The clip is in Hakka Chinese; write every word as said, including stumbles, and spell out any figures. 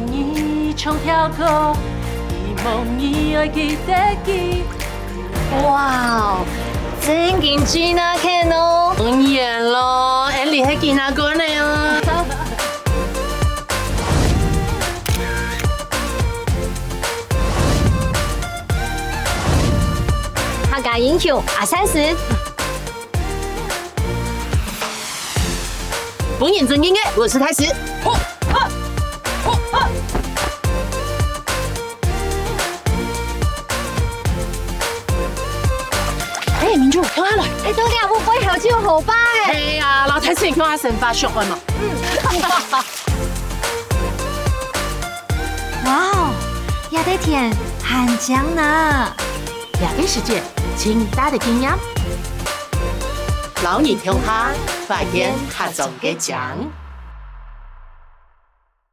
你唱條歌，希望你會記得佢。哇哦，真經真啊，看哦！當然咯，俺這係佢那個呢哦。客家英雄阿善師。 本人尊敬个，我是太師。哎，明珠，跳下來。哎，對了，我背後就有火把哎。哎呀，老太師，你看下生活上岸嘛。哇哦，這个田還靚呢。這个時節，盡大个經驗。摎你共下，發現客庄个靚。